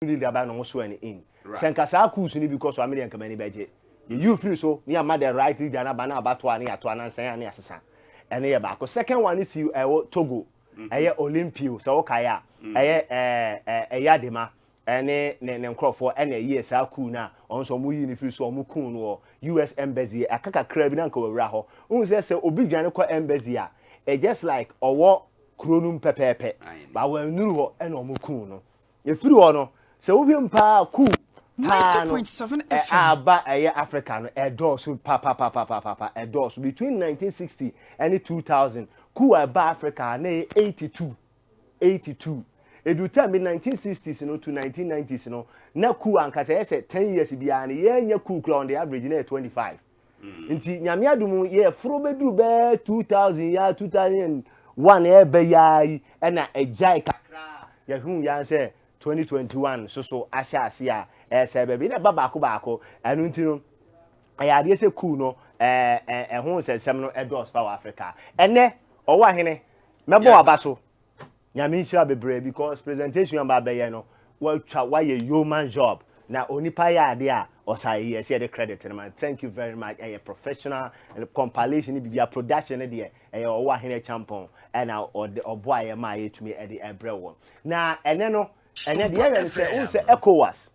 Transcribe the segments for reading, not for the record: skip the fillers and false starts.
Leader ba na ɔmo swear no in. Sɛ nka saa coups no bi kɔ so a, me deɛ nka m'ani bɛgye. Yɛyi wo firi so na yɛama the right leader no aba na abatoɔ a na yɛato anansan a na yɛasesa. Ɛno yɛ baako. Second one no si ɛwɔ Togo. Ɛyɛ Olympio sɛ wokae a. Ɛyɛ ɛɛ Eyadema ɛne ne ne nkorɔfoɔ ɛna ɛyɛɛ saa coup no a ɔno nso ɔmo yii no firi so a ɔmo kuu no wɔ US embassy. Aka kakraa bi na nka wawura hɔ. Wohu sɛ sɛ obi dwane kɔ embassy a, it's just like ɔwɔ kuro no mu pɛpɛɛpɛ. But wannuru hɔ ɛna ɔmo kuu no. Ɛfiri hɔ no, sɛ wohwɛ mu paa coup paa no a aba ɛyɛ Africa no, ɛdɔɔso papapapapapa, ɛdɔɔso. Between 1960 ɛne 2000, coup a ɛba Africa a na ɛyɛ 82, 82. Ɛduru time bi 1960s no to 1990s no, na coup ankasa ɛyɛ sɛ 10 years biara no, yɛnyɛ coup koraa on the average na ɛyɛ 25. Nti Nyame adom yɛforo bɛduru bɛɛ 2000 ya 2001 ɛɛba yi ara yi ɛna ɛgyae kakra yɛhu ya sɛ 2021 so so ahyɛ ase a ɛsɛ baabi na ɛba baako baako. Ɛno nti no ɛyɛ adeɛ sɛ coup no ɛɛ ɛho nsɛnsɛm no ɛdɔɔso pa wɔ Africa. Ɛnɛ ɔwɔ ahene mɛbɔ waba so. Nyame nhyira bebree because presentation aba abɛyɛ no watwa wayɛ yeoman job na onipa yɛ ade a ɔsa yɛ sɛ yɛde credit no ma. Thank you very much. Ɛyɛ professional compilation ne bibia production ne deɛ ɛyɛ ɔwɔ ahene champɔn ɛna ɔde ɔboa yɛ ma yɛtumi ɛde ɛbrɛ wɔ na ɛnɛ no. Ɛnɛ deɛ yɛhwɛ no sɛ wohu sɛ ECOWAS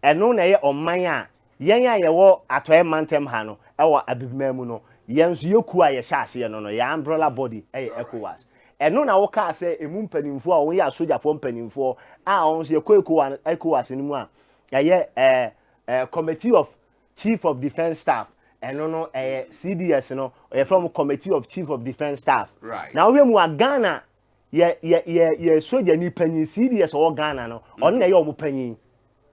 ɛno na ɛyɛ ɔman a yɛn a yɛwɔ atɔeɛ mantam ha no wɔ Abibiman mu no, yɛn nso yɛ kuo a yɛhyɛ aseɛ no no, yɛn umbrella body yɛ ECOWAS. Ɛno na wokaa sɛ ɛmu mpanimfoɔ a wɔyɛ asogyafoɔ mpanimfoɔ a wɔn nso yɛkɔ ECOWAS, ECOWAS no mu a ɛyɛ eh, eh, Committee of Chief of Defence Staff, ɛno no ɛyɛ CDS no, yɛfrɛ wɔn Committee of Chief of Defence Staff. Na wohwɛ mu a Ghana yɛ yɛ yɛ yɛ sogyani panyin CDS ɔwɔ Ghana no, ɔno na ɛyɛ wɔn panyin.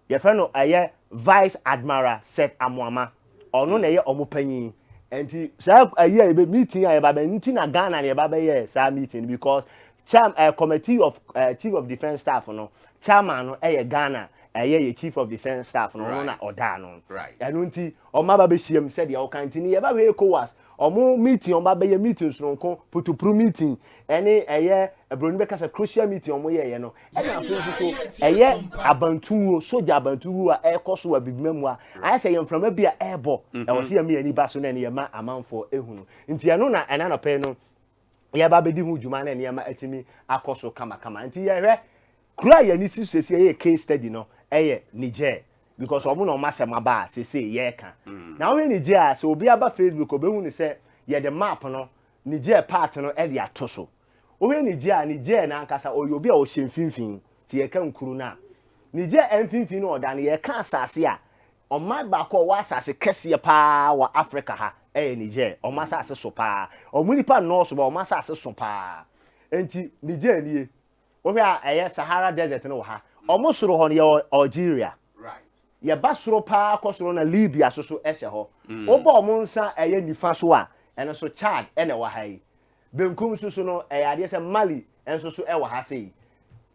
Yɛfrɛ no ɛyɛ Vice Admiral Seth Amoama. Ɔno na ɛyɛ wɔn panyin. Nti saa ayi a yɛbɛ meeting a yɛba bɛ nti na Ghana na yɛba bɛyɛ saa meeting because chair committee of chief of defence staff no chairman no ɛyɛ Ghana ɛyɛ yɛ chief of defence staff no, ɔno na ɔda ano. Ɛno nti wɔn aba bɛhyia mu sɛdeɛ ɔka nti ne yɛba bɛyɛ ECOWAS wɔn meeting, wɔn ba bɛyɛ meeting soronko putupuru meeting ɛne ɛyɛ broni bɛka sɛ crucial meeting wɔn yɛɛyɛ no. Ɛna afei nso so ɛyɛ abantuwuo, sogya abantuwuo a ɛrekɔ so wɔ abibima mu a ayɛ sɛ yɛ mframa bi a ɛrebɔ ɛwɔ sɛ yɛma yɛn ani ba so na ɛne yɛma amanfoɔ ehunu. Nti ɛno na ɛna nɔpɛ yi no yɛba abɛdi ho dwuma na nneɛma atumi akɔ so kamakama. Nti yɛhwɛ kuro a yɛn ani si so sɛsi ɛyɛ case study no ɛyɛ Niger because wɔn na wɔn asɛm aba a sese yɛreka. Na wohwɛ Niger a, sɛ obi aba Facebook obehu ne sɛ yɛde map no Niger part no ɛde ato so. Wohwɛ Niger a, Niger no ankasa ɔyɛ obi a ɔhyɛ mfimfini. Sɛ yɛka nkuro no a, Niger mfimfini na ɔda no. Yɛka asase a, ɔman baako a ɔwɔ asase kɛseɛ paa wɔ Africa ha ɛyɛ Niger. Wɔn asase so paa. Wɔn nipa nnɔɔso ba wɔn asase so paa. Nti Niger nie. Wohwɛ a ɛyɛ Sahara Desert no wɔ ha. Wɔn soro hɔ no yɛwɔ Algeria. Yɛba soro paa kɔ soro na Libya so so ɛhyɛ hɔ. Wobɔ wɔn nsa ɛyɛ nifa so a, ɛno nso Chad ɛna ɛwɔ ha yi. Benkum nso so no, ɛyɛ adeɛ sɛ Mali nso so ɛwɔ ha sei.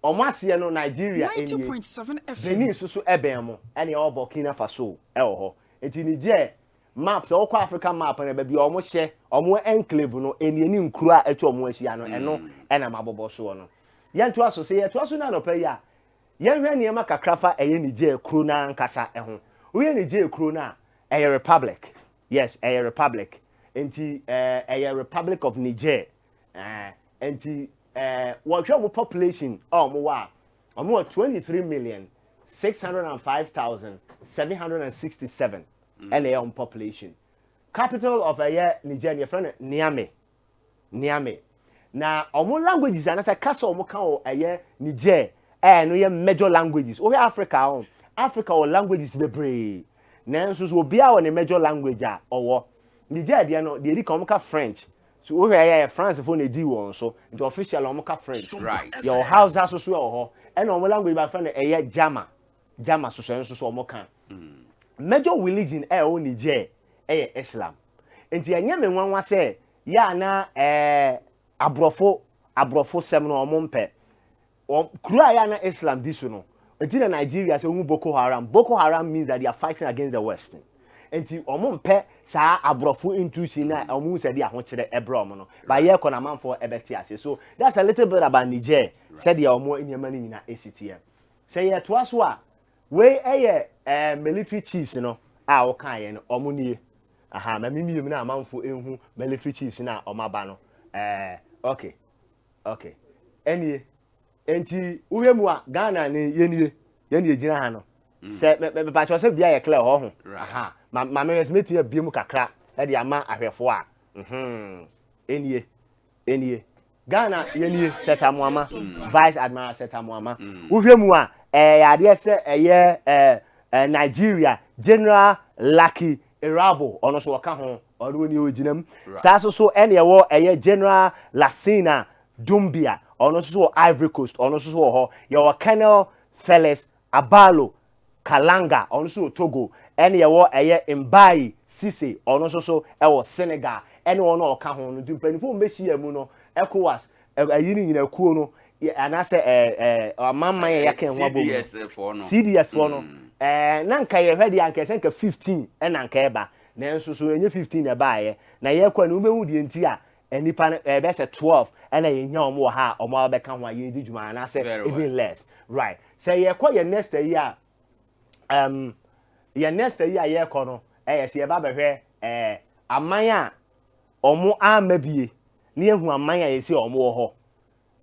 Wɔn aseɛ no Nigeria nie. Benin nso so ɛbɛn wɔn, ɛna ɛwɔ Burkina Faso ɛwɔ hɔ. Nti Niger map, sɛ wokɔ Africa map no, baabi a wɔhyɛ wɔn enclave no, ɛnie ne nkuro a atwa wɔn ahyia no, ɛno ɛna mabobɔ soɔ no. Yɛntoa so, sɛ yɛtoa so no anɔpa yi a, yɛnhwɛ nneɛma kakra fa ɛyɛ Niger kuro no ankasa ho. Woyɛ Niger kuro no a, ɛyɛ republic. Yes, ɛyɛ republic. Nti ɛyɛ Republic of Niger. Nti wɔhwɛ wɔn population a wɔn wɔ a, wɔn wɔ 23,605,767 ɛna ɛyɛ wɔn population. Capital of ɛyɛ Niger no yɛfrɛ no Niamey. Niamey. Na wɔn languages anaasɛ kasa a wɔn ka wɔ ɛyɛ Niger ɛyɛ no yɛ major languages. Wohwɛ Africa ho, Africa wɔ languages bebree. Nanso so obiara wɔ ne major language a ɔwɔ. Niger deɛ no, deɛ edi kan wɔn ka French. So wohwɛ ɛyɛ yɛ France fo na edi wɔn so. Nti official wɔn ka French. Yɛwɔ Hausa so so wɔ hɔ. Ɛna wɔn language ba fɛ no ɛyɛ Jama. Jama so so ɛnso so wɔn ka. Major religion a ɛwɔ Niger ɛyɛ Islam. Nti ɛnyɛ me nwanwa sɛ yɛ a na ɛɛ aborɔfo sɛm no wɔn mpɛ. Wɔn kuro a yɛ a na Islam di so no, nti na Nigeria sɛ wohu Boko Haram. Boko Haram means that they are fighting against the West. Nti wɔn mpɛ saa aborɔfo intrusion na wɔn hu sɛ de ahokyerɛ ɛbrɛ wɔn no. Ba yɛ kɔ na amanfoɔ ɛbɛte ase. So that's a little bit about Niger, sɛdeɛ wɔn nneɛma no nyinaa esi teɛ. Sɛ yɛtoa so a, Wei yɛ ɛɛ military chiefs no a wɔkaeɛ no, wɔn nie. Aha, ma memmie mu na amanfoɔ nhu military chiefs no a wɔn aba no. Ɛɛ, okay, okay. Ɛnie, enti wohwɛ mu a, Ghana ne yɛnie, yɛne yɛgyina ha no. Sɛ, mɛ, mɛ, mepakyɛw sɛ bia yɛ clear hɔ ho. Aha, ma, ma mehwɛ sɛ mɛtumi abie mu kakra de ama ahwɛfoɔ a. Mhm, ɛnie, ɛnie. Ghana yɛnie Seth Amoama, Vice Admiral Seth Amoama. Wohwɛ mu a, ɛyɛ adeɛ sɛ ɛyɛ ɛɛ ɛɛ Nigeria General Lucky Irabo, ɔno nso ɔka ho, ɔno nie ɔgyina mu. Saa nso so ɛna ɛwɔ ɛyɛ General Lassina Doumbia, ɔno nso so wɔ Ivory Coast, ɔno nso so wɔ hɔ. Yɛwɔ Colonel Felix Abalo Kalanga, ɔno nso wɔ Togo, ɛne yɛwɔ ɛyɛ Mbaye Cisse, ɔno nso so wɔ Senegal, ɛne wɔn a ɔka ho no. Nti mpanyinfoɔ a wɔbɛhyia mu no, ECOWAS, ɛyi no nyinaa kuo no, anaasɛ ɛɛ ɛɛ amanaman a yɛaka ho abom no, CDS foɔ no. CDS foɔ no, ɛɛ na nka yɛhwɛ deɛ anka ɛsɛ nka 15 ɛna nka ɛba, nanso so ɛnyɛ 15 na ɛbaeɛ. Na yɛkɔ no wobɛhu deɛ nti a nnipa no ɛbɛ sɛ 12 ɛna yɛhia wɔn wɔ ha a wɔn abɛka ho a yɛredi dwuma anaasɛ even less. Right. Sɛ yɛkɔ yɛn next ayi a, yɛn next ayi a yɛrekɔ no, ɛyɛ sɛ yɛba bɛhwɛ aman a wɔn amma bie, na yɛhu aman a yɛsi wɔn wɔ hɔ.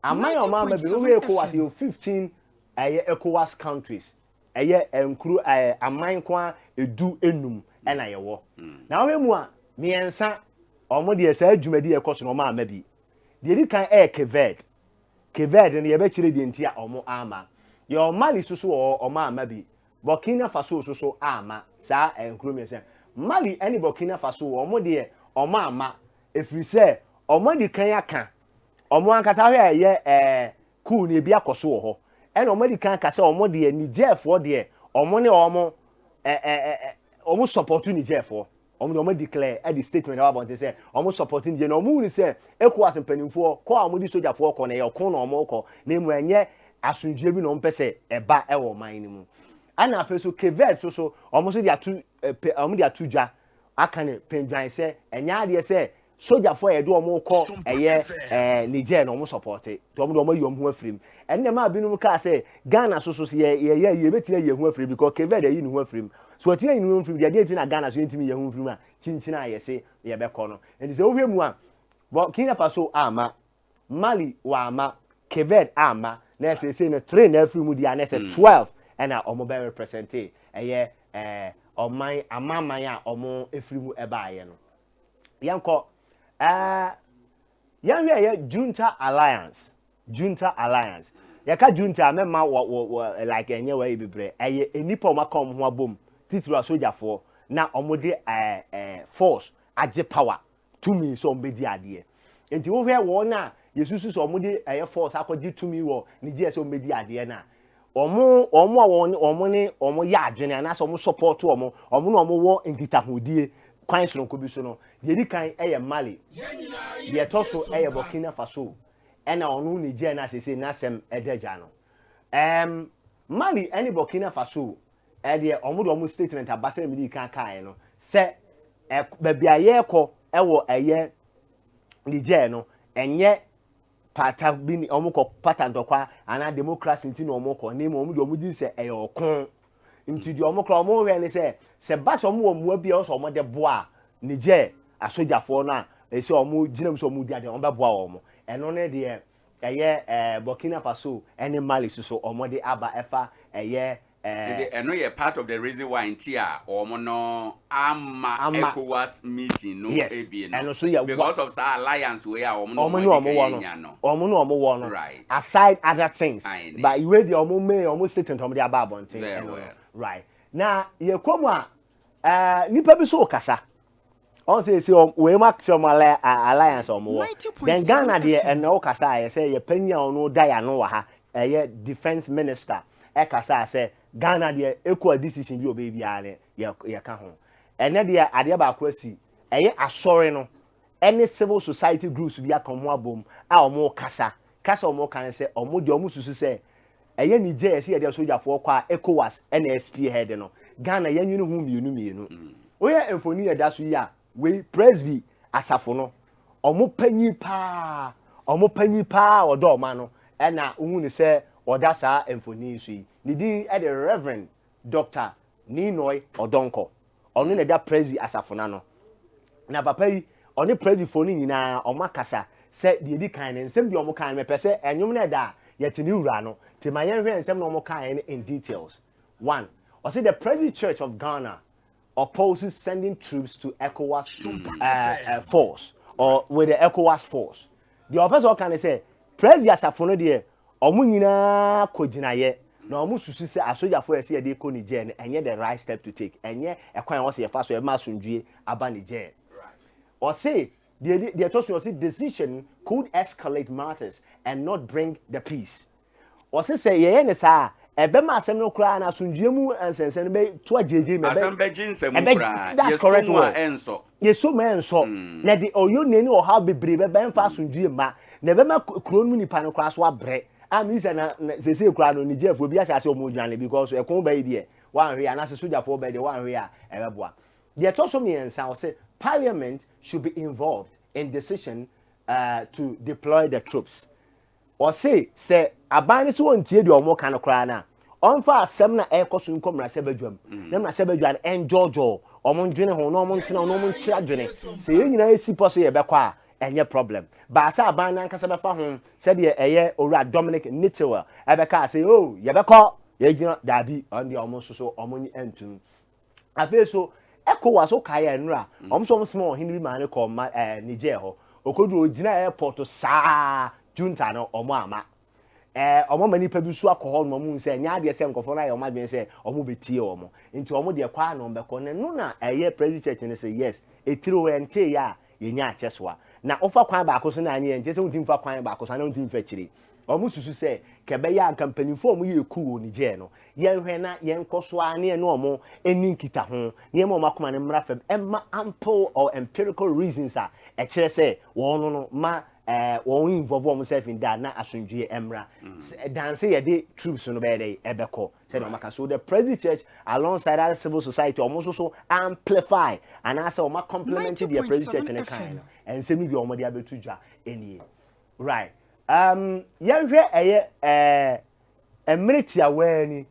Aman a wɔn amma bie no, wohwɛ ECOWAS, yɛwɔ 15 ɛyɛ ECOWAS countries, ɛyɛ nkuro aman nko ara 15 ɛna yɛwɔ. Na wohwɛ mu a, mmiɛnsa, wɔn deɛ saa dwumadi a ɛkɔ so no wɔn amma bi. Deɛ ɛdi kan ɛyɛ Cape Verde. Cape Verde no yɛbɛkyerɛ deɛ nti a wɔn amma. Yɛwɔ Mali nso so wɔ hɔ, wɔn amma bi. Burkina Faso nso so amma. Saa nkuro mmiɛnsa. Mali ne Burkina Faso wɔn deɛ wɔn amma. Ɛfiri sɛ wɔn adi kan aka, wɔn ankasa ahwɛ a ɛyɛ ɛɛ coup no ebi akɔ so wɔ hɔ. Ɛna wɔn adi kan aka sɛ wɔn deɛ Nigerfoɔ deɛ wɔn ne wɔn ɛɛ ɛɛ wɔn support Nigerfoɔ. Wɔn de wɔn declare ɛde statement aba abɔnten sɛ wɔn support Niger na wɔn hu sɛ ECOWAS mpanimfoɔ kɔ a wɔn de sogyafoɔ kɔ na ɛyɛ ɔko na wɔn kɔ na emu ɛnyɛ asomdwie bi na wɔn pɛ sɛ ɛba ɛwɔ ɔman no mu. Ɛna afei so Cape Verde so so wɔn nso de ato ɛpɛ wɔn de ato dwa aka ne pɛndwan sɛ ɛnyɛ adeɛ sɛ Sogyafo a yɛde wɔn rekɔ ɛyɛ ɛɛ Niger na wɔn sɔpɔte nti wɔn de wɔn ayi wɔn ho afiri mu. Ɛno na ɛmaa binom kaa sɛ Ghana so so sɛ yɛ yɛyɛ ayi yɛbɛtumi ayi yɛn ho afiri mu because Cape Verde ayi ne ho afiri mu. So wɔatumi ayi ne ho afiri mu deɛ adeɛ nti na Ghana so yɛntumi yɛn ho mfiri mu a kyinkyin a yɛse yɛbɛkɔ no. Nti sɛ wohwɛ mu a Burkina Faso amma, Mali wamma, Cape Verde amma na seesei no three na afiri mu deɛ a na ɛsɛ 12 ɛna wɔn bɛ represente ɛyɛ ɛɛ ɔman amanaman a wɔn afiri mu ɛbaeɛ no. Yɛnkɔ. Ɛɛ yɛnhwɛ ɛyɛ Junta Alliance. Junta Alliance. Yɛka junta a mɛma wɔ wɔ wɔ like ɛnyɛ wɔ ɛyɛ bebree. Ɛyɛ nnipa a wɔaka wɔn ho abom titiri asogyafoɔ na wɔde ɛɛ ɛɛ force agye power tumi sɛ wɔbɛdi adeɛ. Nti wohwɛ wɔn a yɛsusu sɛ wɔde ɛyɛ force akɔgye tumi wɔ Nigeria sɛ wɔbɛdi adeɛ no a, wɔn wɔn a wɔn wɔn ne wɔn yɛ adwene anaasɛ wɔn support wɔn, wɔn na wɔn wɔ nkitahodie kwan soronko bi so no, deɛ edi kan yɛ Mali, deɛ ɛtɔ so yɛ Burkina Faso, ɛna ɔno Niger no a seesei n'asɛm ɛda dwa no. Ɛɛm Mali ɛne Burkina Faso ɛdeɛ wɔn de wɔn statement aba sɛ mede kan kaeɛ no sɛ ɛ baabi a yɛrekɔ ɛwɔ ɛyɛ Niger no ɛnyɛ pata bi ne wɔn kɔ pata ntɔkwa anaa democracy nti na wɔn kɔ na mmom wɔn deɛ wɔn di sɛ ɛyɛ ɔko nti deɛ wɔn kora wɔn hwɛ ne sɛ sɛ ba sɛ wɔn wɔ mmoa bi a wɔsɛ wɔn de boa Niger asogyafoɔ no a ɛsɛ wɔn gyina mu sɛ wɔn di adeɛ wɔn bɛboa wɔn ɛno ne deɛ ɛyɛ ɛɛ Burkina Faso ɛne Mali soso wɔn de aba ɛfa ɛyɛ Nti ɛno yɛ part of the reason why nti a wɔn no amma ECOWAS meeting no ebie no. Ɛno so yɛ because of saa alliance wei a wɔn no wɔn ne wɔn wɔ no. Wɔn ne wɔn wɔ no. Right. Aside other things. But wei deɛ wɔn may wɔn statement wɔn de aba abɔnten. Very well. Right. Na yɛ kɔ mu a ɛɛ nipa bi so kasa. Ɔn sɛ esi wɔn wei mu akyerɛ wɔn alliance wɔn wɔ. Then Ghana deɛ ɛnna ɔkasa a yɛ sɛ yɛ panyin a ɔno da yɛ ano wɔ ha ɛyɛ defence minister ɛkasa sɛ Ghana deɛ ECOWAS decision bi ɔbɛyɛ biara no yɛ yɛka ho. Ɛnɛ deɛ adeɛ baako asi ɛyɛ asɔre no ɛne civil society groups bi aka wɔn ho abom a wɔn kasa kasa wɔn ka ne sɛ wɔn deɛ wɔn susu sɛ ɛyɛ Niger yɛsɛ yɛde asogyafoɔ kɔ a ECOWAS ɛna spearhead no Ghana yɛnwene ho mmienu mmienu. Woyɛ mfoni ɛda so yi a wei Presby asafo no wɔn panyin paa wɔn panyin paa ɔdɔ ɔma no ɛna wohu ne sɛ ɔda saa mfoni so yi ne din ɛde Reverend. Doctor Ninoy Odonkor. Ɔno na ɛda Presby asafo no ano. Na papa yi, ɔne Presbyfoɔ no nyinaa wɔn akasa sɛ deɛ ɛdi kan no, nsɛm bi a wɔn kaeɛ no, mepɛ sɛ ɛnwom no ɛda a yɛte ne wura no, nti ma yɛnhwɛ nsɛm na wɔn kaeɛ no in details. One, ɔse the Presby Church of Ghana opposes sending troops to ECOWAS force or with the ECOWAS force. Deɛ ɔpɛ sɛ ɔka ne sɛ, Presby asafo no deɛ, wɔn nyinaa kɔ gyinaeɛ na wɔn susu sɛ asogyafoɔ a yɛsɛ yɛde kɔ Niger no, ɛnyɛ the right step to take, ɛnyɛ ɛkwan a wɔsɛ yɛfa so ɛma asomdwie aba Niger. Ɔse, deɛ deɛ ɛtɔ so ɔse decision could escalate matters and not bring the peace. Ɔse sɛ yɛyɛ no saa a, ɛbɛma asɛm no koraa no asomdwoeɛ mu nsɛnsɛm no bɛto agyeegyee mu. Asɛm bɛgye nsɛm mu koraa. That's Yɛsɔ correct mu a word. ɛnsɔ. Yɛsɔ mu a ɛnsɔ. Na ɛde ɔyɔnnie ne ɔhaw bebree bɛba, ɛmfa asomdwoeɛ mma. Na ɛbɛma kuro no mu nnipa no koraa so abrɛ. A meyi sɛ na na seesei koraa no Nigerfoɔ bi ahyɛ ase wɔn redwane because ɛko ba yi deɛ wɔanhwɛ yie anaasɛ sogyafoɔ ba yi deɛ wɔanhwɛ yie a ɛbɛboa. Deɛ ɛtɔ so mmiɛnsa ɔse parliament should be involved in decision uh, to deploy the troops. Ɔse sɛ aban no sɛ ɔntie deɛ ɔmo ka no koraa no a, ɔmfa asɛm no a ɛrekɔ so nkɔ mmarahyɛbadwam na mmarahyɛbadwa no ɛndwɔɔdwɔɔ ɔmo ndwene ho na ɔmo ntena ho na ɔmo nkyerɛ adwene. Sɛ yɛn nyinaa si pɔ sɛ yɛbɛkɔ a, ɛnyɛ problem. Baa sɛ aban no ankasa bɛfa ho sɛdeɛ ɛyɛ Owura Dominic Nitiwul ɛbɛkaa sɛ oh yɛbɛkɔ, yɛgyina, daabi, ɔno deɛ ɔmo nso so ɔmo nye ntum. Afei so, ECOWAS wokae a nnora, wɔn nso wɔn soma ɔhene bi maa no kɔɔ ma ɛɛ Niger hɔ. Okodu ogyina airport saa junta no wɔn ama. Ɛɛ wɔn ama nipa bi so akɔ hɔ na wɔn sɛ ɛnyɛ adeɛ sɛ nkurɔfoɔ no ayɛ wɔn adwene sɛ wɔn bɛtie wɔn. Nti wɔn deɛ kɔ ara na wɔn bɛkɔ. Na ɛno na ɛyɛ President Church no sɛ yes, etire o ɛntee yɛ a yɛnya akyɛsoa. Na wofa kwan baako so na anyɛ yɛ nkyɛ sɛ wontumi mfa kwan baako so anaa wontumi mfa akyire. Wɔsusu sɛ ka ɛbɛyɛ a anka mpanyimfo a wɔyɛɛ kuw wɔ Niger no, yɛnhwɛ na yɛnkɔ so ara ne yɛne wɔn nni nkitaho na yɛmma wɔn akoma no mmra fam mma ample or empirical reasons a ɛkyerɛ sɛ wɔn no ma eh, wɔn involve wɔn self in that na asomdwoeɛ mmra. Dan sɛ yɛde troops no bɛyɛ dɛ ɛbɛkɔ sɛdeɛ wɔn aka. So the Presby Church alongside other civil society wɔn nso so amplify anaasɛ wɔn complement deɛ Presby Church 90.7 no kan FM. no. Nsɛm no bi a wɔde abɛto dwa nie. Right. Um, yɛnhwɛ ɛyɛ ɛɛ eh, mmere tiawaa ni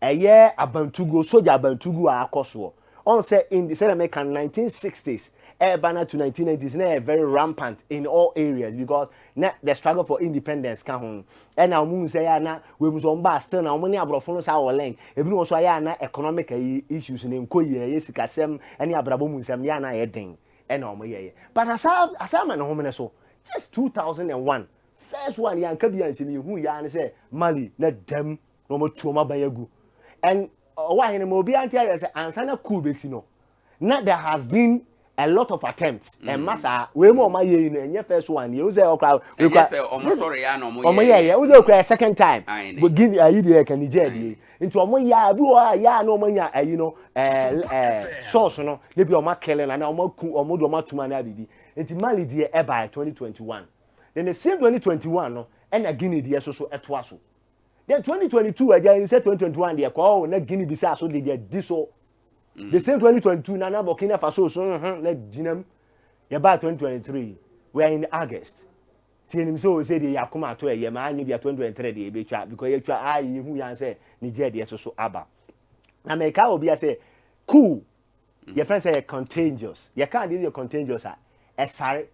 ɛyɛ abantuguo sogya abantuguo a akɔ soɔ. Ɔn sɛ in sɛdeɛ meka no 1960s ɛreba na to 1990s na ɛyɛ very rampant in all areas because na the struggle for independence ka ho ɛna wɔn mu sɛ yɛ ana wɔn mu sɛ wɔn ba still na wɔn ne aborɔfo no saa wɔ link ebi wɔn nso ayɛ ana economic ayi issues ne nkɔ yie ɛyɛ sikasɛm ɛne abrabɔ mu nsɛm yɛ ana ayɛ den ɛna wɔn yɛyɛ but asa asa ama ne homene so just 2001 first one yɛanka bi anhyɛ mu yɛhu yɛa ne sɛ Mali na dɛm na wɔn atu wɔn aban agu and ɔwɔ ahene ma obiara nte ayɛ sɛ ansa na coup bɛsi no na there has been a lot of attempts ɛmma saa wei mu ɔma yɛ yi no ɛnyɛ first one yɛ wosɛ ɔkora ɛnyɛ sɛ ɔmo sɔre ya na ɔmo ɔmo yɛ yɛ wosɛ ɔkora second time Guinea ayi deɛ ɛka Niger deɛ nti ɔmo yɛ a bi wɔ a yɛ a na ɔmo anya ayi no ɛɛ ɛɛ source no ne bi ɔmo akɛlɛ na na ɔmo aku ɔmo de ɔmo atum anaa biribi nti Mali deɛ ɛbaeɛ 2021 then the same 2021 no ɛna Guinea deɛ soso ɛtoa so then 2022 agya yi sɛ 2021 deɛ kɔɔ na Guinea bisa so de deɛ di so the same 2022 na na Burkina Faso so ho na gyinam yɛbaa 2023 we are in August ti yɛnim sɛ ɔsɛ deɛ yɛakoma ato ɛyɛ ma anyɛ bia 2023 deɛ yɛbɛtwa because yɛtwa a yɛhu yɛn sɛ Niger deɛ soso aba na mɛka obi sɛ cool yɛfrɛ sɛ yɛ contagious yɛka adeɛ bi yɛ contagious a ɛsare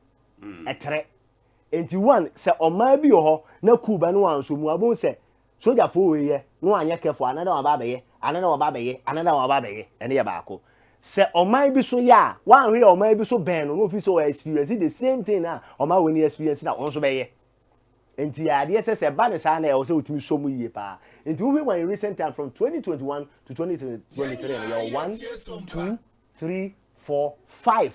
ɛtrɛ nti one sɛ ɔman bi wɔ hɔ na cool ba no wanso mu abom sɛ sogyafoɔ wei yɛ na wanyɛ careful another one ba abɛyɛ another one ba abɛyɛ another one ba abɛyɛ ɛno yɛ baako sɛ ɔman bi so yɛ a wanhwɛ yɛ ɔman bi so bɛn no na ofi so experience the same thing na ɔman wei ni experience na wɔn nso bɛyɛ nti yɛ adeɛ sɛ sɛ ba ne saa na ɛwɔ sɛ wotumi so mu yie paa nti wohwɛ wɔn in recent time from 2021 to 2023 no yɛwɔ 1 2 3 4 5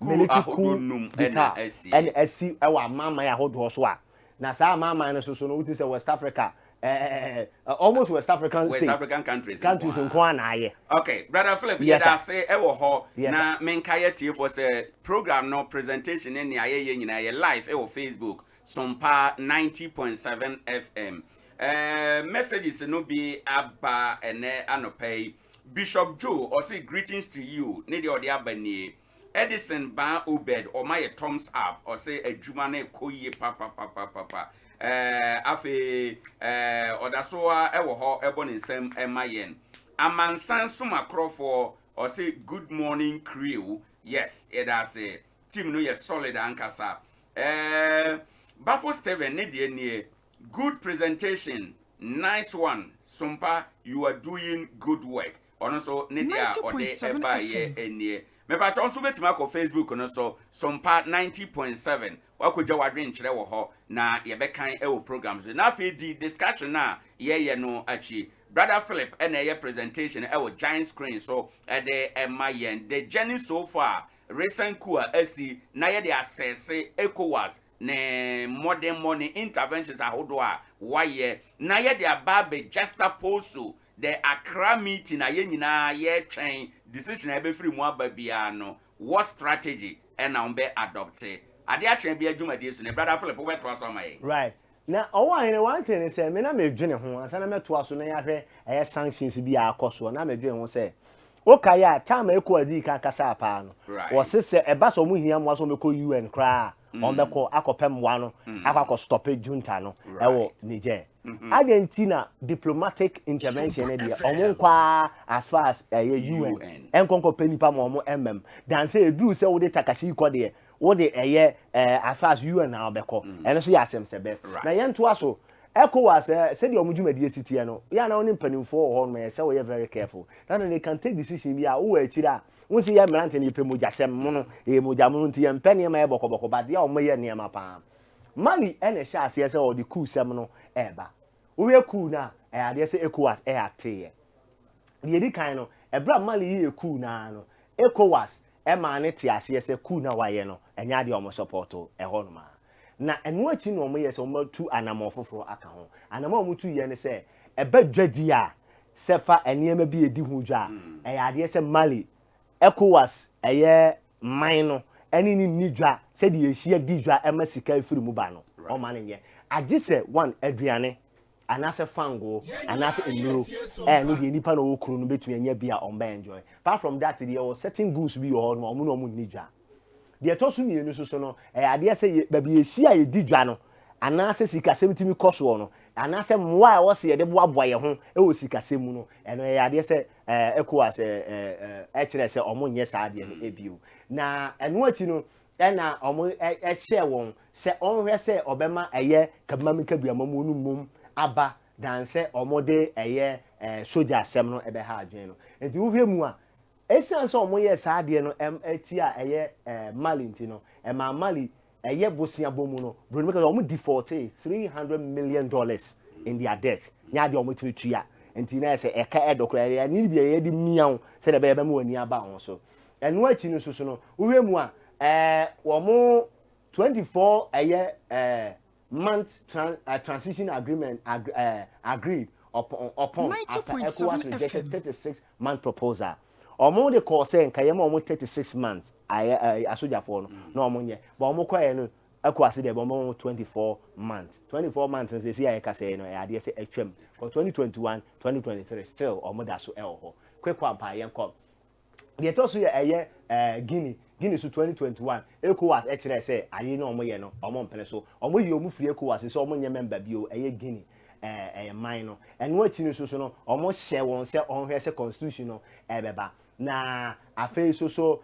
military ahodoɔ coup num ɛna d'etat asi. ɛna asi ɛwɔ amanaman ahodoɔ so a na saa amanaman no so so no wotu sɛ West Africa ɛɛ almost West African West states African countries countries nko nko ara na ayɛ. Okay, brother Philip, Yes, yɛda sir. ase ɛwɔ hɔ Yes, na menka yɛ tiefoɔ sɛ program no presentation ne nea yɛyɛ nyinaa yɛ live ɛwɔ Facebook Sompa 90.7 FM. Messages no bi aba ɛnɛ anɔpa yi. Bishop Joe ɔse greetings to you ne deɛ ɔde aba nie. Edison Baa Obed ɔma yɛ thumbs up ɔse adwuma no ɛkɔ yie papapapapa. Afei ɔda so ara ɛwɔ hɔ ɛbɔ ne nsam ɛma yɛn. Amansan Somakorɔfoɔ ɔse good morning crew. Yes, yɛda ase. Team no yɛ solid ankasa. Bafo Steven ne deɛ nie. Good presentation, nice one Sompa you are doing good work. Ɔno nso ne deɛ a ɔde 90.7 ɛbaeɛ FM. nie. Mepakyɛ wo nso wobɛtumi akɔ Facebook no so Sompa 90.7 wakɔgya w'adwenkyerɛ wɔ hɔ na yɛbɛkan ɛwɔ programs na afei di discussion a yɛyɛ no akyi. Brother Philip ɛna ɛyɛ presentation ɛwɔ giant screen so ɛde ɛma yɛn the journey so far, recent coup a asi na yɛde asɛse ECOWAS ne mmɔdemmɔ ne interventions ahodoɔ a wayɛ na yɛde aba abɛ juxtapose the Accra meeting a yɛn nyinaa yɛretwɛn decision a ɛbɛfiri mu aba biara no, what strategy ɛna wɔn bɛ adopt. Adeɛ akyɛn bi adwumadie so ne Brother Philip wobɛtoa so ama yɛn. Right, na ɔwɔ ahene, one thing ne sɛ me na medwene ho ansa na mɛtoa so na yɛahwɛ ɛyɛ sanctions bi a akɔ soɔ, na medwene ho sɛ wokaeɛ a time a ECOWAS dii kan kasaa paa no, wɔse sɛ ɛba sɛ ɔmo hia mmoa sɛ ɔmɛkɔ UN koraa a, ɔmo bɛkɔ akɔpɛ mmoa no akɔ stop junta no ɛwɔ Niger. Adɛn nti na diplomatic intervention no deɛ ɔmo nkɔ as far as ɛyɛ UN UN. ɛnkɔ nkɔpɛ nipa ma ɔmo ɛmɛm dan sɛ eduru sɛ wode takasi kɔ deɛ wode ɛyɛ as far as UN na ɔbɛkɔ, ɛno nso yɛ asɛm sɛ bɛ. Na yɛntoa so. ECOWAS sɛdeɛ ɔmo dwumadie si teɛ no yɛ ana wɔne mpanimfoɔ wɔ hɔ nom ɛyɛ sɛ wɔyɛ very careful na they can take decision bi a wowɔ akyire a wɔn si yɛ mmerante no yɛpɛ mogyasɛm mo no ɛyɛ mogya mo no nti yɛmpɛ nneɛma yɛ bɔkɔbɔkɔ, but deɛ a wɔn yɛ nneɛma paa Mali ɛna ɛhyɛ aseɛ sɛ ɔde coup sɛm no ɛɛba. Woyɛ coup no a, ɛyɛ adeɛ sɛ ECOWAS ɛyɛ ateeɛ. Deɛ edi kan no, ɛberɛ a Mali yɛ coup naa no, ECOWAS ɛmaa ne te aseɛ sɛ coup na wayɛ no ɛnyɛ adeɛ a wɔn support ɛhɔ nom a. Na ɛno akyi na wɔn yɛ sɛ wɔn atu anammɔn foforɔ aka ho. Anammɔn a wɔn tu yɛ ne sɛ ɛbɛ dwadi a sɛ fa nneɛma bi edi ho dwa a, ɛyɛ adeɛ sɛ Mali ECOWAS ɛyɛ man no ɛne ne ni dwa sɛdeɛ yɛhyia di dwa ɛma sika efiri mu ba no, ɔma no nyɛ agye sɛ one aduane anaasɛ fango anaasɛ nnuro ɛno deɛ nipa na ɔwɔ kuro no bɛtumi anya bi a ɔmo bɛ enjoy. Apart from that deɛ, ɛwɔ certain goods bi wɔ hɔ no ɔmo na ɔmo nni dwa. Deɛ ɛtɔ so mmienu soso no, ɛyɛ adeɛ sɛ yɛ baabi yɛsi a yɛdi dwa no anaasɛ sikasɛm tumi kɔ soɔ no anaasɛ mmoa a ɛwɔ sɛ yɛde boaboa yɛn ho ɛwɔ sikasɛm mu no, ɛno ɛyɛ adeɛ sɛ ECOWAS ɛkyerɛ sɛ ɔmo nyɛ saa adeɛ no ebio. Na ɛno akyi no ɛna ɔmo ɛhyɛ wɔn sɛ ɔnhwɛ sɛ ɔbɛma ɛyɛ kabimami kabiamamu no mom aba dan sɛ ɔmo de ɛyɛ sogya asɛm no ɛbɛha adwene no. Nti wohwɛ mu a, esiane sɛ ɔmo yɛ saa adeɛ no ɛti a ɛyɛ Mali nti no, ɛma Mali ɛyɛ bosia bɔ mu no, broni bɛka sɛ ɔmo default $300 million in their debt. Nyɛ adeɛ a ɔmo tumi tua nti na yɛ sɛ ɛka ɛdɔ koraa ɛyɛ ne bi a yɛde mia wo sɛdeɛ ɛbɛyɛ bɛma wɔn ani aba wɔn so. Ɛno akyi no nso so no, wohwɛ mu a, wɔn 24 ɛyɛ month transition agreement agreed upon after ECOWAS 90.7 rejected FM. 36 month proposal. Ɔmo de kɔɔ sɛ nka yɛma ɔmo 36 months ayɛ asogyafoɔ no na ɔmo nyɛ, but ɔmo kɔɛ no ECOWAS deɛ ɔmo ɔmo 24 months. 24 months nso esi a yɛkasa yi no, ɛyɛ adeɛ sɛ atwam for 2021, 2023, still ɔmo da so ɛwɔ hɔ. Quick one paa, yɛn kɔ. Deɛ ɛtɔ so yɛ ɛyɛ Guinea. Guinea so 2021 ECOWAS ɛkyerɛ sɛ adeɛ na ɔmo yɛ no ɔmo mpene so. Ɔmo yi ɔmo firi ECOWAS sɛ ɔmo nyɛ member bio, ɛyɛ Guinea ɛyɛ man no. Ɛno akyi no so no, ɔmo hyɛ wɔn sɛ ɔnhwɛ sɛ constitution no ɛbɛba. Na afei so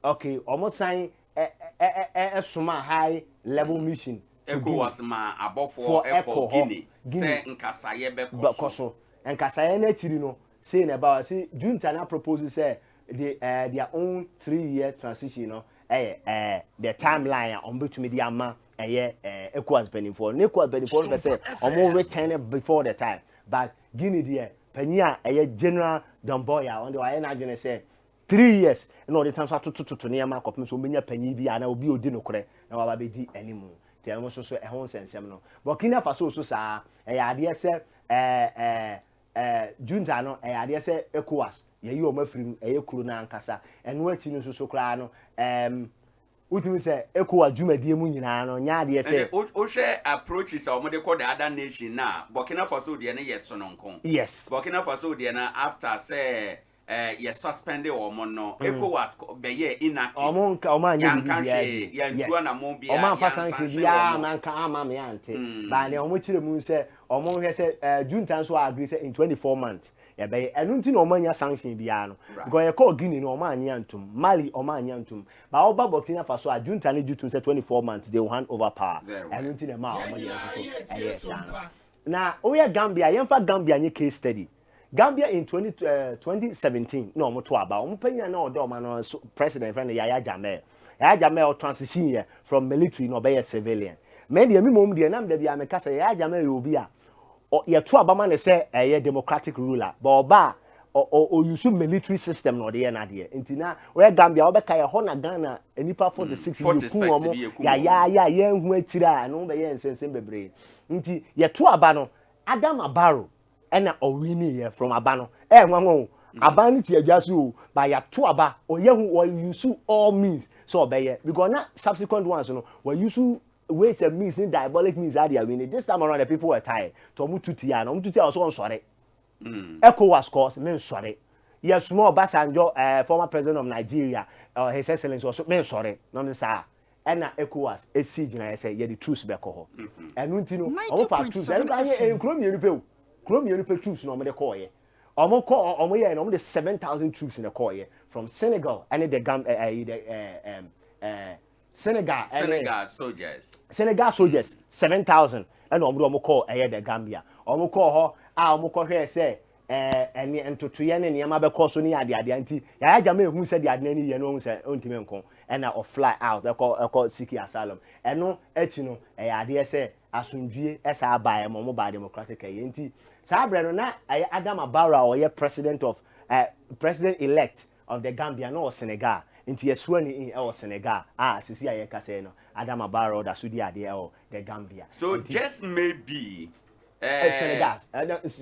okay, ɔmo san ɛ ɛ ɛ ɛsoma high level mission to Guinea. ECOWAS ma abɔfoɔ Foɔ ɛkɔ ɛkɔ hɔ. Guinea Guinea. sɛ nkasaeɛ bɛkɔ bɛkɔ so. So nkasaeɛ no akyiri no, sei na ɛba sɛ junta na propose sɛ their own 3 year transition no ɛyɛ the timeline a wɔn bɛtumi de ama ɛyɛ ECOWAS mpanimfoɔ no. ECOWAS mpanimfoɔ no pɛ sɛ wɔn return it before the time, but Guinea deɛ, panyin a ɛyɛ General Doumbouya, ɔno deɛ wayɛ n'adwene sɛ 3 years ɛna ɔde tan so atotototo nneɛma akɔpem so ɔbɛnya panyin bi anaa obi a odi nokorɛ na waba bɛdi anim. Nti ɛno nso so ɛho nsɛnsɛm no, Burkina Faso so saa ɛyɛ adeɛ sɛ ɛɛ ɛɛ ɛɛ junta no, ɛyɛ adeɛ sɛ ECOWAS yɛyi wɔn afiri mu, ɛyɛ kuro no ankasa. Ɛno akyi no nso so koraa no, wotumi sɛ ECOWAS dwumadie mu nyinaa no nyɛ adeɛ sɛ Ɛnde wohwɛ approaches a wɔde kɔ the other nation na Burkina Faso deɛ no yɛ sononko. Burkina Faso deɛ no, after sɛ yɛ suspend wɔn no, ECOWAS bɛyɛ inactive. Ɔmo nka ɔmo anyɛ Yɛanka biribi biara hwee, bi. yɛntu anammɔn biara, Ɔmo amfa sanction yɛansanction biara wɔn. ama nka ama me ante, but nea ɔmo kyerɛ mu sɛ ɔmo hwɛ sɛ junta nso agree sɛ in 24 months. Yɛbɛyɛ ɛno nti na ɔmo anya sanction biara no, because yɛkɔɔ Guinea no, ɔmo anye antum, Mali ɔmo anye antum, ba ɔba Burkina Faso a, junta ne gye tum sɛ 24 months they will hand over power. Very well. Ɛno nti na ɛma ɔmo yɛ nso so ɛyɛ saa no. Na woyɛ Gambia, yɛmfa Gambia nye case study. Gambia in 20, 2017 na ɔmo to aba. Ɔmo panyin a na ɔda ɔmo ano so, president fɛn no Yaya Jammeh. Yaya Jammeh ɔtransition yɛ from military na ɔbɛyɛ civilian. Mɛ deɛ mi mom deɛ nam da bi a meka sɛ Yaya Jammeh yɛ obi a yɛto aba ma ne sɛ ɛyɛ democratic ruler, but ɔba a ɔuse military system na ɔde yɛ n'adeɛ. Nti na ɔyɛ Gambia, ɔbɛka yɛ hɔ na Ghana nipa 46 yɛkum 46 wɔn bi yɛkum wɔn. Yɛayɛ a yɛnhu akyire a ɛno bɛyɛ nsɛnsɛm bebree. Nti yɛto aba no, Adama Barrow ɛna ɔwini yɛ from aba no. Ɛyɛ nwanwa o, aba no ti adwa so o, ba yɛato aba, ɔyɛ ho ɔuse all means sɛ ɔbɛyɛ, because na subsequent ones no wɔuse ways and means ne diabolic means ade awini. This time around, the people were tired, so ɔmo tu tia no, ɔmo tu tia, ɔso ɔnsɔre. ECOWAS cause me nsɔre. Yɛsoma Obasanjo, former president of Nigeria, His Excellence, ɔso me nsɔre na ɔno saa ɛna ECOWAS esi gyina yɛ sɛ yɛde troops bɛkɔ hɔ. Ɛno nti no ɔmo fa troops ɛno kora yɛ nkuro 2 pɛ o, kuro 2 pɛ troops na ɔmo de kɔɔyɛ. Ɔmo kɔ, ɔmo yɛ no, ɔmo de 7,000 troops na kɔɔyɛ from Senegal ɛne the Gam ɛɛ ɛyi the ɛɛ ɛm ɛɛ Senegal ɛne Senegal soldiers. Senegal soldiers 7,000 ɛna ɔmo de ɔmo kɔɔ ɛyɛ the Gambia. Ɔmo kɔɔ hɔ a, ɔmo kɔhwɛɛ sɛ ɛne ntotoyɛ ne nneɛma bɛkɔ so ne adeadeɛ. Nti Yaya Jammeh ehu sɛ deɛ ade n'ani yɛ no, ohun sɛ ɔntumi nko, ɛna ɔfly out ɛkɔ seek asylum. Ɛno akyi no, ɛyɛ adeɛ sɛ asomdwie ɛsa aba ɛma ɔmo ba democratic ɛyɛ. Nti saa abirɛ no na ɛyɛ Adama Barrow a ɔyɛ president elect of the Gambia na ɔwɔ Senegal. Nti yɛsoa ne in ɛwɔ Senegal a sisi a yɛkasa yi no, Adama Barrow da so di adeɛ ɛwɔ the Gambia. So nti, just maybe. Senegal,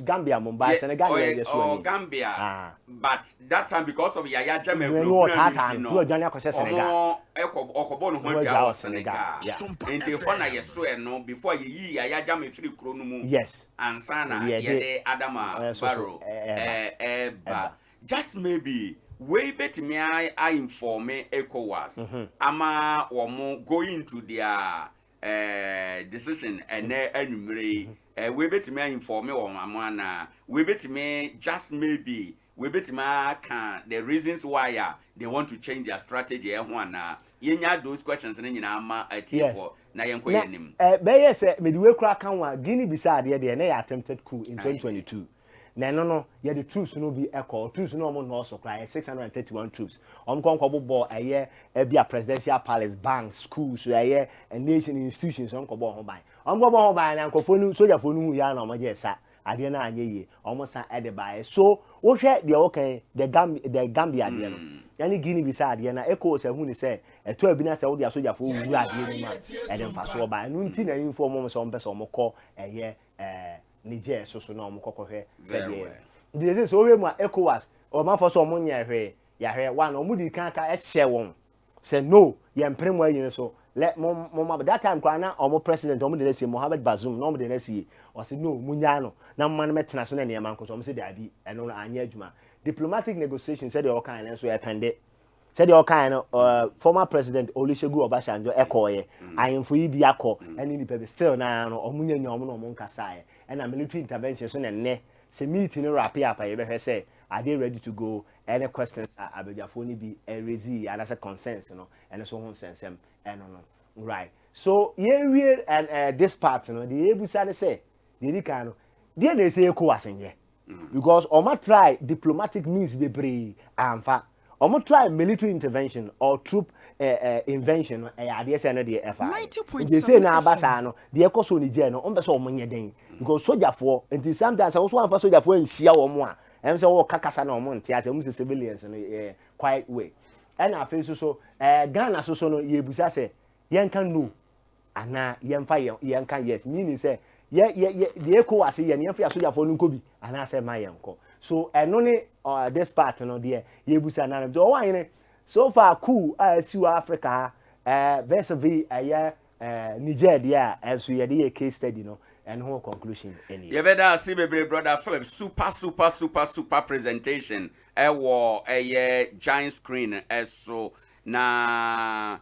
Gambia mo ba Senegal yɛ yɛsoa ni. Gambia. Ah. But that time, because of Yaya Jammeh no hunahuna ɔtaataa no no, nti na ɔdwane akɔhyɛ Senegal. Ɔmo ɛkɔ ɔkɔbɔ ne ho Ho adwa adwa wɔ wɔ Senegal. Senegal. Nti hɔ na yɛsoɛ no before yɛyi Yaya Jammeh firi kuro no mu ansa na Yɛde yɛde Adama so Barrow ɛɛba. ɛɛba. Ɛba. Just maybe wei bɛtumi a inform ECOWAS ama wɔn going to their decision ɛnɛ anwummerɛ yi. Wei bɛtumi a inform wɔn ama anaa wei bɛtumi, just maybe wei bɛtumi aka the reasons why a they want to change their strategy ɛho anaa? Yɛnya those questions no nyinaa ma atiefoɔ na yɛnkɔ na yɛn anim. Bɛyɛ sɛ mede wei kora ka ho a, Guinea Bissau adeɛ deɛ na yɛ attempted coup in 2022 na ɛno no yɛde troops no bi ɛkɔ. Troops no ɔmo nɔɔso koraa, yɛ 631 troops. Ɔmo kɔ nkɔ bobɔ ɛyɛ ɛbi a presidential palace, banks, schools, ɛyɛ nation institutions. Ɔmo kɔ bɔ ho ban, ɔmo kɔ bɔ ho ban na nkɔfoɔ no, sogyafoɔ no hu yɛ na ɔmo gye sa adeɛ no anyɛ yie, ɔmo san ɛde baeɛ. So wohwɛ deɛ wɔkan the Gambia adeɛ no ɛne Guinea Bissau adeɛ na ECOWAS ɛhu ne sɛ ɛtɔ abi na sɛ wode asogyafoɔ wura adeɛ no mu a, ɛde mfasoɔ ba. Ɛno nti na ɛyimfoɔ ɔmo sɛ ɔmo pɛ sɛ ɔmo kɔ ɛyɛ Niger so na ɔmo kɔkɔhwɛ Very sɛdeɛ well. Nti yɛsɛ sɛ wohwɛ mu a, ECOWAS ɔmanfoɔ sɛ ɔmo nyɛ hwee. Yɛahwɛ one, ɔmo di kan ka ɛhyɛ wɔn sɛ no, yɛn mpere mu ayi no so lɛ mo mo ma. That time koraa na ɔmo president ɔmo de n'asie, Mohammed Bazoum, na ɔmo de n'asie. Ɔsi no, mo nyaa no na mo ma no mɛtena so na nneɛma nko so. Ɔmo sɛ daabi, ɛno no anyɛ adwuma. Diplomatic negotiation sɛdeɛ ɔkan no nso ɛpɛnde sɛdeɛ ɔkan no, former President Olusegun Obasanjo ɛkɔɔyɛ, ahemfo yi bi akɔ ɛne nipa bi, still naa no ɔmo nya nya ɔmo na ɔmo nkasaeɛ. Ɛna military intervention so na nnɛ sɛ meeting no wrap up a, yɛbɛhwɛ sɛ are they ready to go, ɛne questions a abadwafoɔ no bi ɛrezi anaasɛ concerns no ɛno so ho nsɛnsɛm ɛno no. Right, so yɛnwie and this part no, deɛ yɛbusa ne sɛ, deɛ di kan no, deɛ na ɛsɛ ECOWAS nyɛ, because ɔmo try diplomatic means bebree amfa, ɔmo try military intervention or troop invention no, ɛyɛ adeɛ sɛ no deɛ ɛfa nti ɛsɛ na aba saa no deɛ ɛkɔ so Niger no, ɔmo pɛ sɛ ɔmo nyɛ den because sogyafoɔ nti sometimes sɛ wɔso amfa sogyafoɔ nhyia wɔn a, ɛm sɛ wɔka kasa na ɔmo nte ase, ɔmo sɛ civilians no yɛ quiet way. Ɛna afei nso so Ghana so so no, yɛbusa sɛ yɛnka no anaa yɛmfa yɛn yɛnka yes, meaning sɛ yɛ yɛ yɛ deɛ ECOWAS yɛ no, yɛmfa yɛ asogyafoɔ no nkɔ bi anaasɛ ma yɛnkɔ so. Ɛno ne this part no deɛ yɛbusa nana nti ɔwɔ ahene. So far, coup a ɛsi wɔ Africa ha vis-a-vis ɛyɛ Niger deɛ a ɛnso yɛde yɛ case study no, ɛno ho conclusion ɛnie. Yɛbɛda ase bebree, Brother Philip. Super, super, super, super presentation ɛwɔ ɛyɛ giant screen ɛso. Na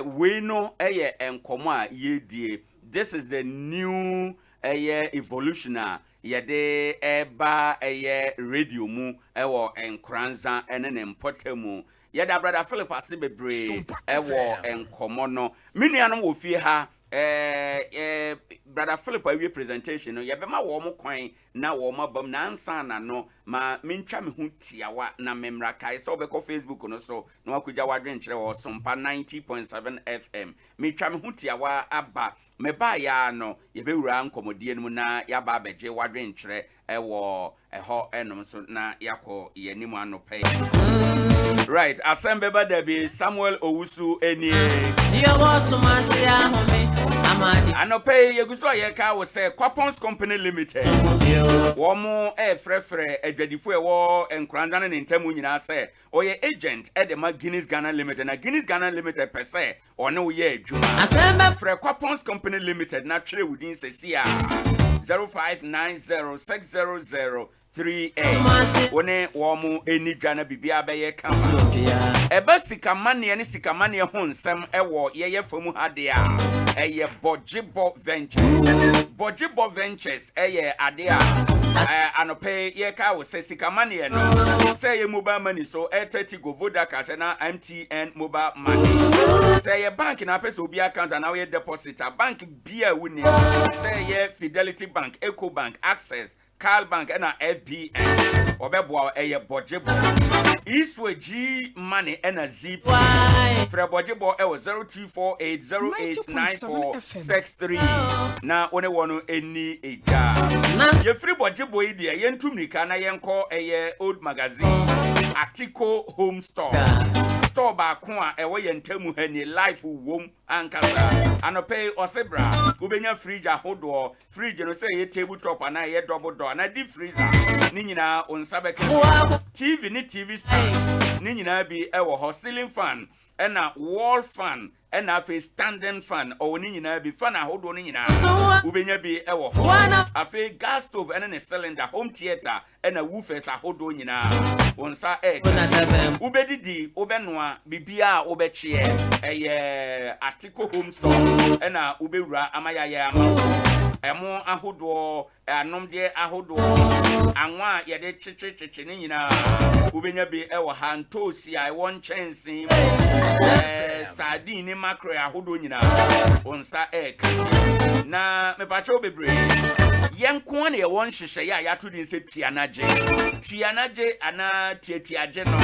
wei no ɛyɛ nkɔmɔ a yɛdie. This is the new ɛyɛ evolution a Yɛde reba ɛyɛ radio mu wɔ Nkoranza ne ne mpɔtamu. Yɛda Brother Philip ase bebree wɔ nkɔmmɔ no. Me nuanom wɔ fie ha, eh, Brother Philip awie presentation no, yɛbɛma wɔn kwan na wɔn abam. Na ansa na no, ma mentwa me ho tiawa na memmra. Kae sɛ wobɛkɔ Facebook no so na wakɔgya w'adwenkyerɛ wɔ Sompa 90.7 FM. Metwa me ho tiawa aba. Mebaeɛ ara no, yɛbɛwura nkɔmmɔdie no mu na yɛaba abɛgye w'adwenkyerɛ wɔ ɛhɔ nom nso na yɛakɔ yɛn anim anɔpa yi. Right, asɛm bɛba da bi, Samuel Owusu nie. Anɔpa yi, yɛgu so a yɛka wo sɛ Kwapons Company Limited, wɔn ɛrefrɛfrɛ adwadifo a ɛwɔ Nkoranza ne ne ntamu nyinaa sɛ ɔyɛ agent de ma Guinness Ghana Limited, na Guinness Ghana Limited pɛ sɛ ɔne wo yɛ adwuma. Frɛ Kwapons Company Limited na twerɛ wo din sɛsi a 05906003 Wo ne wɔn ɛni dwa na biribiara bɛyɛ kama. Ɛba sikamaneɛ ne sikamaneɛ ho nsɛm ɛwɔ yɛyɛ fa mu ha deɛ a, ɛyɛ Bɔgyebɔ Ventures. Bɔgyebɔ Ventures ɛyɛ adeɛ a anɔpɛ yi yɛka wo sɛ sikamaneɛ no, sɛ ɛyɛ mobile money so, Airtel, Tigo, Vodacast ɛna MTN mobile money. Sɛ ɛyɛ bank na apɛ sɛ obi account anaa woyɛ deposit a, bank bia a wonim, sɛ ɛyɛ Fidelity Bank, Ecobank, Access, Cal Bank ɛna FBN, wɔbɛboa wo. Ɛyɛ Bɔgyebɔ. Eastway, G Money ɛna Zpay. Frɛ Bɔgyebɔ ɛwɔ 0248089463 na wo ne wɔn ɛni edwa. Yɛfiri Bɔgyebɔ yi deɛ, yɛntu mmirika na yɛnkɔ ɛyɛ Old Magazine, Atiko Home Store. Store baako a ɛwɔ yɛn ntamu ha nie, life wom ankasa. Anɔpa yi ɔse bra, wobɛnya fridge ahodoɔ. Fridge no sɛ ɛyɛ table top anaa ɛyɛ double door anaa deep freezer, ne nyinaa wo nsa bɛka bi. TV ne TV stand ne nyinaa bi ɛwɔ hɔ, ceiling fan ɛna wall fan ɛna afei standing fan, ɔwɔ ne nyinaa bi. Fan ahodoɔ no nyinaa wobɛnya bi ɛwɔ hɔ. Afei gas stove ɛne ne cylinder, home theatre ɛna woofers ahodoɔ nyinaa wo nsa ɛɛka. Wobɛdidi, wobɛnoa biribiaa a wobɛkyeɛ, ɛyɛ Atiko Home Store ɛna wobɛwura ama yɛayɛ ama wo. Ɛmo ahodoɔ, anomdeɛ ahodoɔ, anwa a yɛde kyekyekyekye ne nyinaa wobɛnya bi ɛwɔ ha. Ntoosi a ɛwɔ nkyɛnsee mu, sardine ne mackerel ahodoɔ nyinaa wo nsa ɛɛka. Na mepakyɛw bebree, yɛn nko na yɛwɔ nhyehyɛeɛ a yɛato din sɛ tua na gye, tua na gye anaa tuatuagye no.